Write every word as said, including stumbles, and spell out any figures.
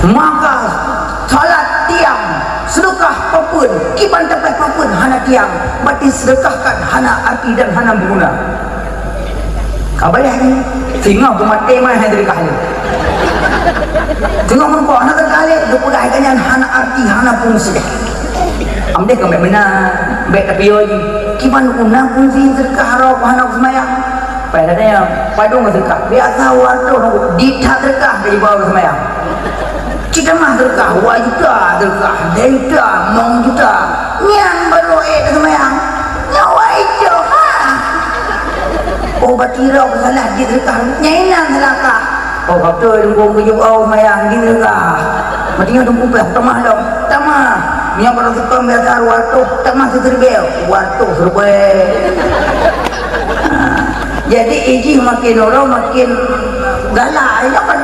Maka salat tiang, seudeukah papeuen, kiban tapéh papeuen hana tiang, berarti seudeukah kan hana arti dan hana meuguna. Ka bayah nyoe, singoh geumaté mai hai seudeukah lé. Singoh meureumpok hana seudeukah lé, geupeugah hai nyan hana arti, hana fungsi. Amdeh ka meunan, bèk tapiôh jih. Kiban guna fungsi seudeukah rot hana seumayang. Pai tanya, padum seudeukah. Biasa watèe di that seudeukah ka jibawa seumayang. Cit tamah seudeukah, dua juta seudeukah, lhèe juta, limong juta. Nyan barô ék seumayang. Nyawa icok, ha. Oh, bati rot salah di seudeukah. Nyan inan seulakah. Oh, ka beutôi Teungku geujok oh seumayang di seudeukah. Berarti nyoe Teungku pih tamah lom. Tamah. Nyoe barô seukong biasa dua ratus, tamah siribèe. Dua ratus ribèe. Jadi, ijih makin uroe makin galak. Nyoe kan